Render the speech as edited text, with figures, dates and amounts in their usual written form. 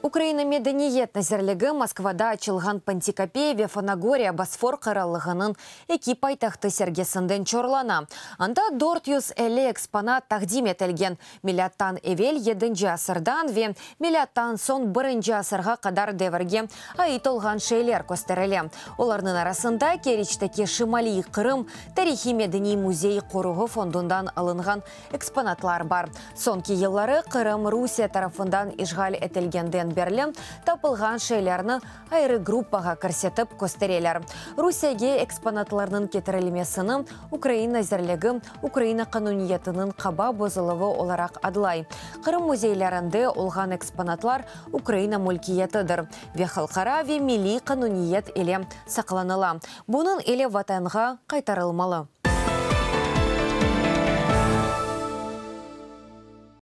Ukraina Medeniyet nazirligi Moskvada açılğan Pantikapey ve Fanagoriya Bosfor qırallığınıñ eki paytahtı sergisinden çorlana. Anda 450 eksponat taqdim etilgen, milâttan evel yedinci asırdan ve milâttan soñ birinci asırğa qadar devirge ait olğan şeyler kösterile. Olarnıñ arasında Keriçteki Şimaliy Qırım tarihiy-medeniy müzey-qoruğı fondundan alınğan eksponatlar bar. Soñki yılları Qırım Rusiye tarafından işğal etilgenden berli tapılğan şeylerni ayrı gruppağa kirsetip köstereler. Rusiyege eksponatlarnıñ ketirilmesini Ukraina nazirligi Ukraina qanuniyetiniñ qaba bozuluvı olaraq adlay. Qırım müzeylerinde olğan eksponatlar Ukraina mülkiyetidir ve halqara ve milliy qanuniyet ile saqlanıla. Bunıñ ile vatanğa qaytarılmalı.